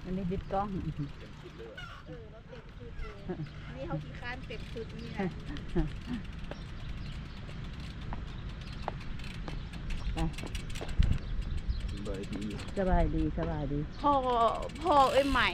ອັນນີ້ຕິດກ້ອງ ເອີ ເຮົາເຕັມຊຸດເລີຍ ນີ້ເຮົາຂີ້ຄ້ານເຕັມຊຸດນີ້ນະ ໄປ ສະບາຍດີ ສະບາຍດີ ສະບາຍດີ ພໍ່ ພໍ່ເອີຍໃໝ່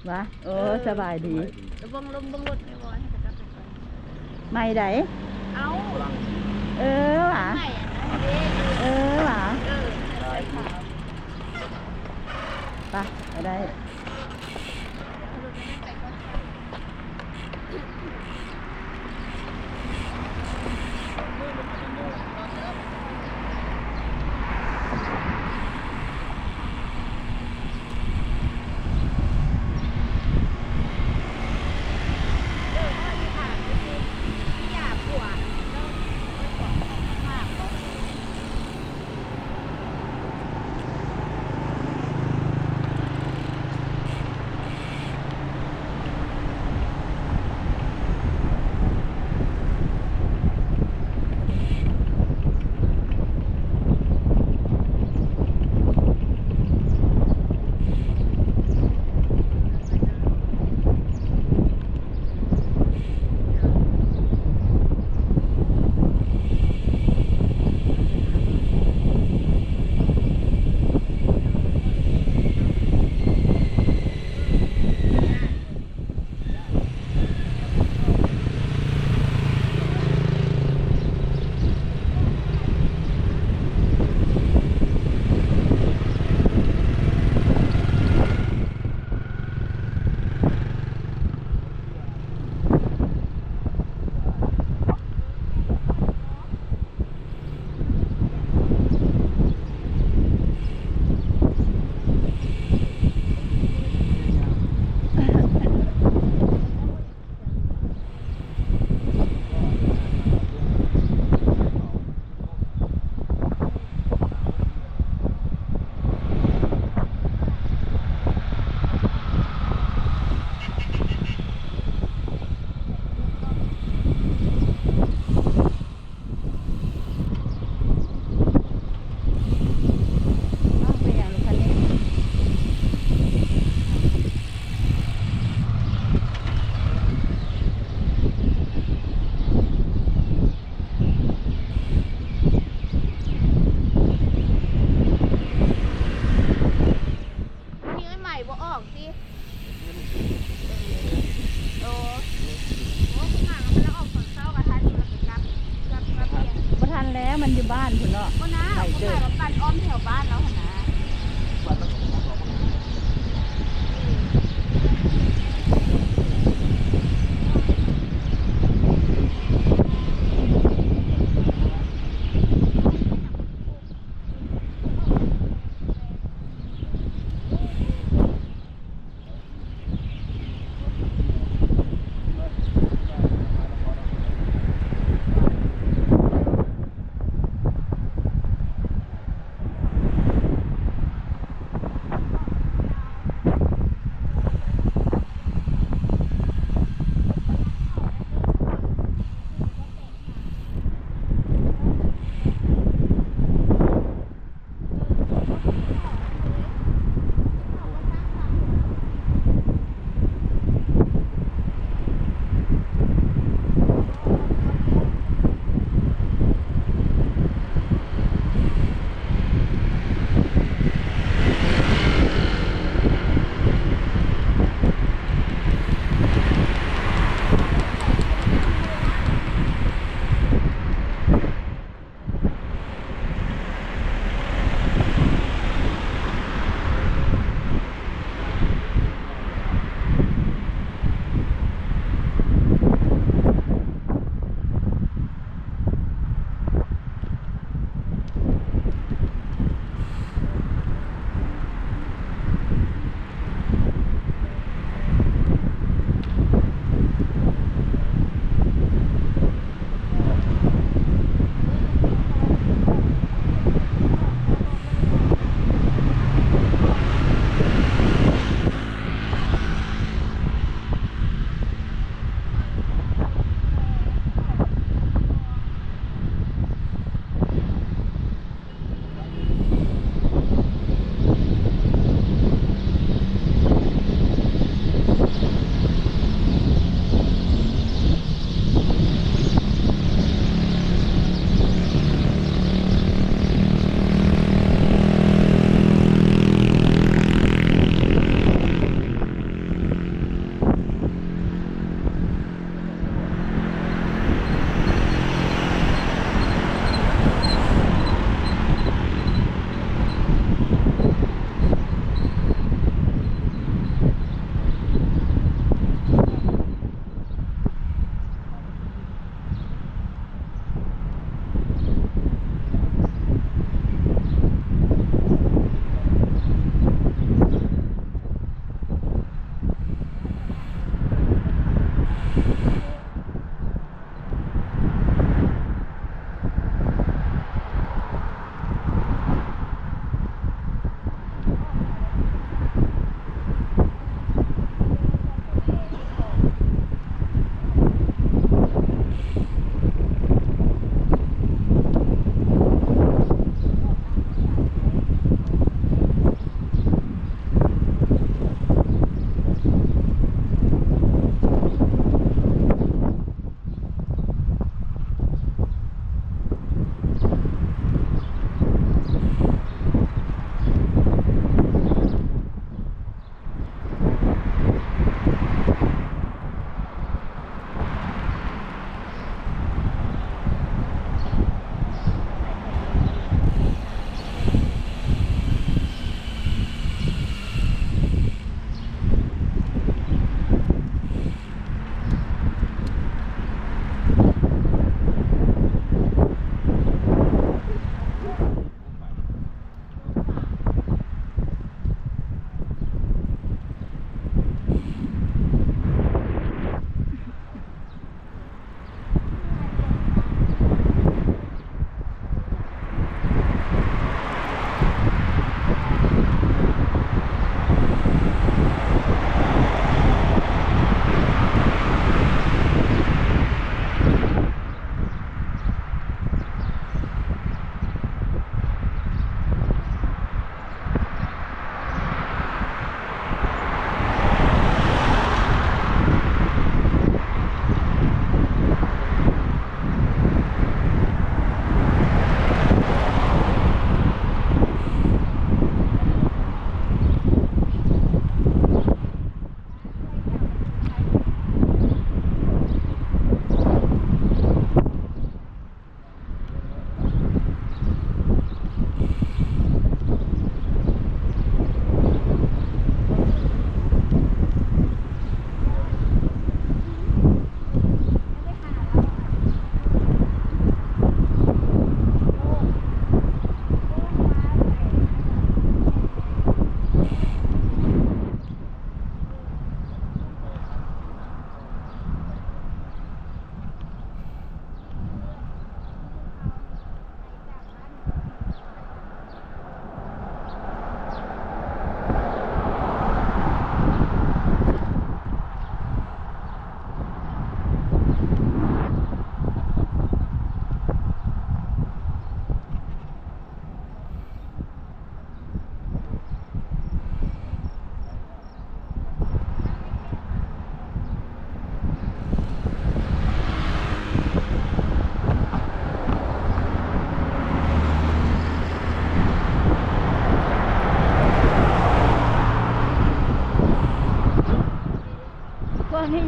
ວະ ເອີ ເອີ ສະບາຍດີ ສະບາຍດີ ລະເບິ່ງລົມເບິ່ງລົດແມ່ບໍ່ ໃຫ້ເຂົາເຈົ້າໄປກ່ອນ ໃໝ່ໃດ ເອົ້າ ເອີຫວາ ໃໝ່ອັນນັ້ນເດ້ ເອີຫວາ ເອີ ໄປ ໄປໄດ້. ອັນນີ້ເອື້ອຍໃໝ່ບໍ່ອອກຕິ? ໂອ້ ໂອ້ ເພິ່ນຫາກະບໍ່ໄດ້ອອກຕອນເຊົ້າ ກະທັນຢູ່ ລະກະກັບ ກັບມາປ່ຽນ ບໍ່ທັນແລ້ວ ມັນຢູ່ບ້ານພຸ້ນເນາະ ບໍ່ນາ ໄປເຕີບ ເພິ່ນວ່າປັ່ນອ້ອມແຖວບ້ານລາວຫັ້ນນາ.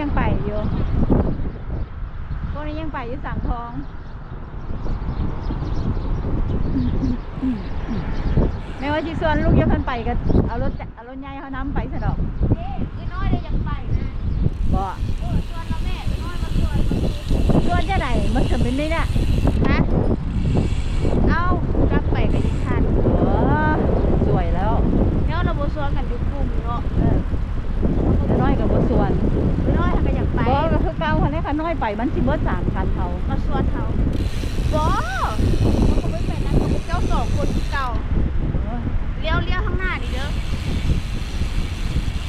ຍັງໄປຢູ່ ພວກນີ້ຍັງໄປຢູ່ສັງທອງ. ແມ່ວ່າຊິຊວນລູກຢາກຄັນໄປກໍເອົາລົດ ເອົາລົດໃຫຍ່ເຮົານຳໄປຊະດອກ. ເດ້ ເອື້ອຍນ້ອຍເດ້ຢາກໄປນະ. ບໍ່ ເອີ ຊວນລະແມ່ ເອື້ອຍນ້ອຍມາຊວນ. ຊວນຈັ່ງໃດ ມັນຈະເປັນນີ້ນະ ຮະ? ເອົ້າ ກັບໄປກໍຍັງທັນ. ໂອ້ ສວຍແລ້ວ ແລ້ວລະບໍ່ຊວນກັນຢູ່ກຸ່ມເນາະ. ເອີ ເອື້ອຍນ້ອຍກໍບໍ່ຊວນ ເອື້ອຍນ້ອຍຫັ້ນກໍຢາກໄປ. ບໍ່ ກໍຄືເກົ່າຫັ້ນແຫຼະ ຄັນນ້ອຍໄປມັນຊິເບິດສາມຄັນເຮົາ ມາຊວນເຮົາ. ບໍ່ ເຂົາບໍ່ໄປນຳ ເຂົາເຈົ້າສອງຄົນຄືເກົ່າ. ເອີ ລ້ຽວ ລ້ຽວທາງໜ້ານີ້ເດີ ສ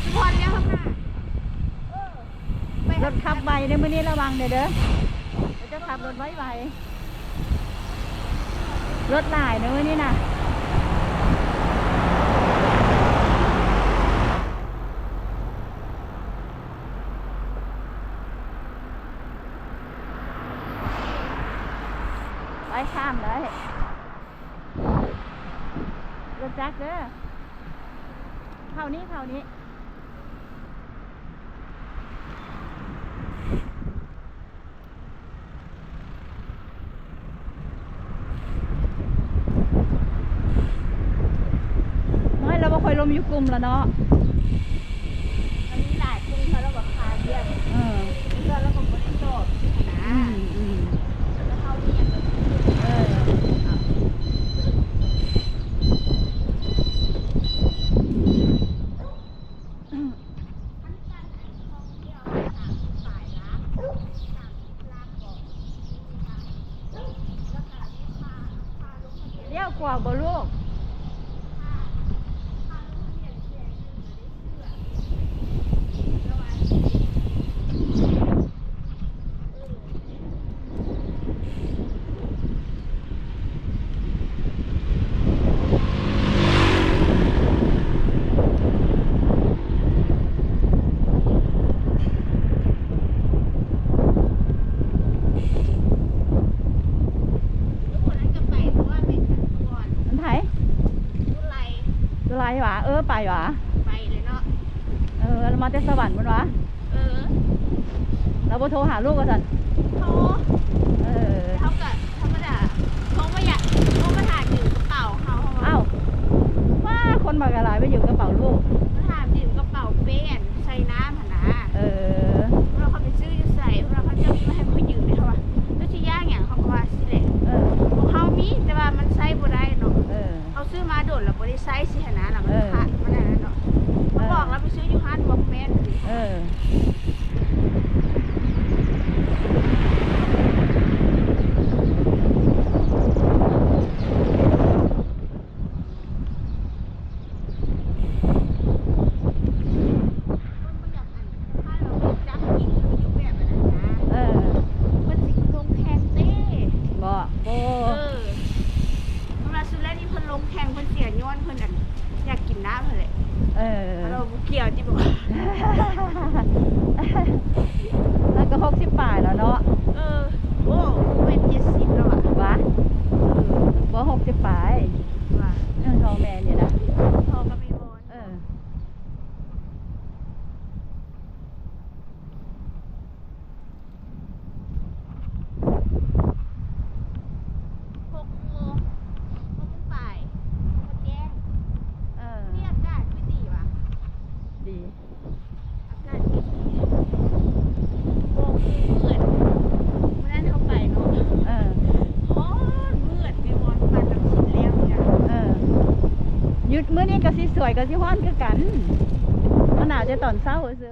ະພອນລ້ຽວທາງໜ້າ. ເອີ ໄປ ລົດຂັບໄວເດີ ມື້ນີ້ລະວັງແດ່ເດີ ເຂົາເຈົ້າຂັບລົດໄວໆ. ລົດຫຼາຍເດີມື້ນີ້ນະ. ໄປຂ້າມໄດ້ ລົດຈັກເດີ ເຂົ້ານີ້ ເຂົ້ານີ້. ນ້ອຍລາວບໍ່ຄ່ອຍລົມຢູ່ກຸ່ມລະເນາະ ມັນມີຫຼາຍກຸ່ມ ເຮົາລາວກໍຄາວຽກ. ເອີ ເພື່ອນລາວກໍບໍ່ໄດ້ຕອບຫັ້ນນະ. ອືມ ອືມ ແລ້ວເຮົາມີຫຍັງກໍ ເອີ ລ້ຽວຂວາບໍ່ລູກ? ອັນໃຜ? ຈຸໄລຫວາ? ເອີ ໄປຫວາ? ໄປເລີຍເນາະ. ເອີ ລາວມາແຕ່ສະຫວັນພຸ້ນຫວາ? ເອີ ລາວບໍ່ໂທຫາລູກວ່າຊັ້ນ? ໂທ. ເອີ ເຮົາກະທຳມະດາ ໂທມາຢາກ ໂທມາຖາມຢືມກະເປົາເຮົາ. ອ້າວ ວ້າ ຄົນບັກຫຼາຍມາຢືມກະເປົາລູກ ມາຖາມຢືມກະເປົາເປ້ອັນໃສ່ນ້ຳຫັ້ນນາ. ເອີ ເຮົາໄປຊື້ຢູ່ໃສ ເຂົາເຈົ້າມີມາໃຫ້ຂ້ອຍຢືມເດ້. ເຮົາວ່າ ເຈົ້າຊິຢ້ານຫຍັງ? ເຮົາກໍວ່າຊີ້ແຫຼະ. ເອີ ຂອງເຮົາມີ ແຕ່ວ່າມັນໃຊ້ບໍ່ໄດ້ເນາະ. ເອີ ເຮົາຊື້ມາດົນແລ້ວບໍ່ໄດ້ໃຊ້ຊີ້ຫັ້ນນາ ລະມັນ ເອີ ຂະ ມັນອັນນັ້ນເນາະ. ເອີ ເຮົາບອກລາວໄປຊື້ຢູ່ຮ້ານບອກແມ່ນ. ເອີ ເອີ ເພິ່ນຊິລົງແຂ່ງເຕະ ບໍ່? ບໍ່ ເອີ ເພິ່ນວ່າສຸດແລ້ວນີ້ເພິ່ນລົງແຂ່ງ ເພິ່ນເສຍຍ້ອນເພິ່ນອັນ ຢາກກິນນ້ຳຫັ້ນແຫຼະ. ເອີ ເຮົາບໍ່ກ່ຽວຕິບໍ? ແລ້ວກໍຫົກສິບປາຍແລ້ວເນາະ. ເອີ ໂອ້ ເປັນເຈັດສິບແລ້ວຫວາ? ຫວາ? ເອີ ບໍ່ ຫົກສິບປາຍ. ວ່າ ເອີ ທ້ອງແມ່ນີ້ນະ ພໍ່ກັບແມ່ບອນ. ເອີ ຫົກໂມງ ຫົກໂມງປາຍ ແຈ້ງ. ເອີ ມີອາກາດຄືດີຫວາ? ດີ. ອາກາດເຢັນດີ ບໍ່ຄືມື້ ມື້ນັ້ນເຮົາໄປເນາະ. ເອີ ຮ້ອນ ມືດ ແມ່ບອນ ປານນ້ຳຊິນແລ້ວນີ້ນະ. ເອີ ຢຸດມື້ນີ້ກໍຊິສວຍ ກໍຊິຮ້ອນຄືກັນ ມັນໜາວແຕ່ຕອນເຊົ້າຊື່.